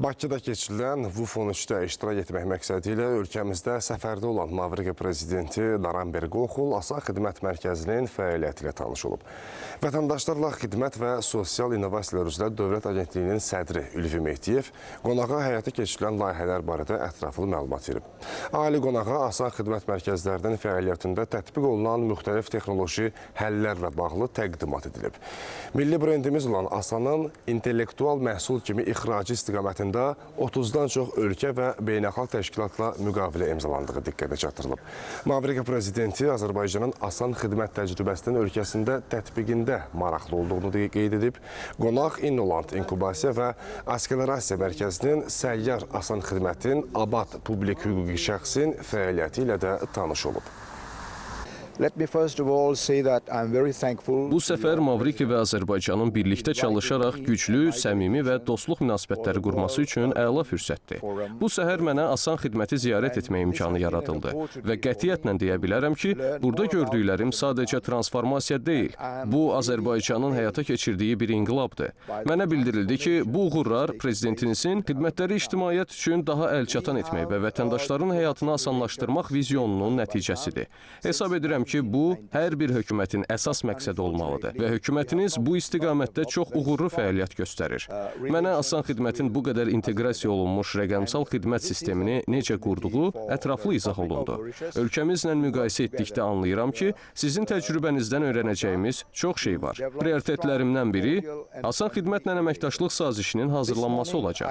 Bakıda keçirilən VUF 13-də iştirak etmək məqsədi ilə ölkəmizdə səfərdə olan Mavrika prezidenti Naranber Qoxul Asan Xidmət Mərkəzinin fəaliyyəti ilə tanış olub. Vətəndaşlarla Xidmət və Sosial İnnovasiyalar üzrə Dövlət Agentliyinin sədri Ülvi Mehdiyev qonağa həyata keçirilən layihələr barədə ətraflı məlumat verib. Ali qonağa Asan Xidmət Mərkəzlərinin fəaliyyətində tətbiq olunan müxtəlif texnoloji həllərlə bağlı təqdimat edilib. Milli brendimiz olan Asanın intellektual məhsul kimi ixracı istiqamətində 30-dan çox ölkə və beynəlxalq təşkilatla müqavilə imzalandığı diqqətə çatdırılıb. Mavrika prezidenti Azərbaycanın asan xidmət təcrübəsinin ölkəsində tətbiqində maraqlı olduğunu qeyd edib. Qonaq Innoland İnkubasiya və Akselerasiya Mərkəzinin səyyar asan xidmətin Abad publik hüquqi şəxsin fəaliyyəti ilə də tanış olub. Bu səfər Mavriki və Azərbaycanın birlikdə çalışaraq güclü, səmimi və dostluq münasibətləri qurması üçün əla fürsətdir. Bu səhər mənə asan xidməti ziyarət etmək imkanı yaradıldı və qətiyyətlə deyə bilərəm ki, burada gördüklərim sadəcə transformasiya deyil, bu Azərbaycanın həyata keçirdiyi bir inqilabdır. Mənə bildirildi ki, bu uğurlar prezidentinizin xidmətləri ictimaiyyət üçün daha əlçatan etmək və vətəndaşların həyatını asanlaşdırmaq vizyonunun nəticəsidir. Hesab edirəm ki, bu, hər bir hökumətin əsas məqsədi olmalıdır və hökumətiniz bu istiqamətdə çox uğurlu fəaliyyət göstərir. Mənə asan xidmətin bu qədər inteqrasiya olunmuş rəqəmsal xidmət sistemini necə qurduğu ətraflı izah olundu. Ölkəmizlə müqayisə etdikdə anlayıram ki, sizin təcrübənizdən öyrənəcəyimiz çox şey var. Prioritetlərimdən biri asan xidmətlə əməkdaşlıq sazişinin hazırlanması olacaq.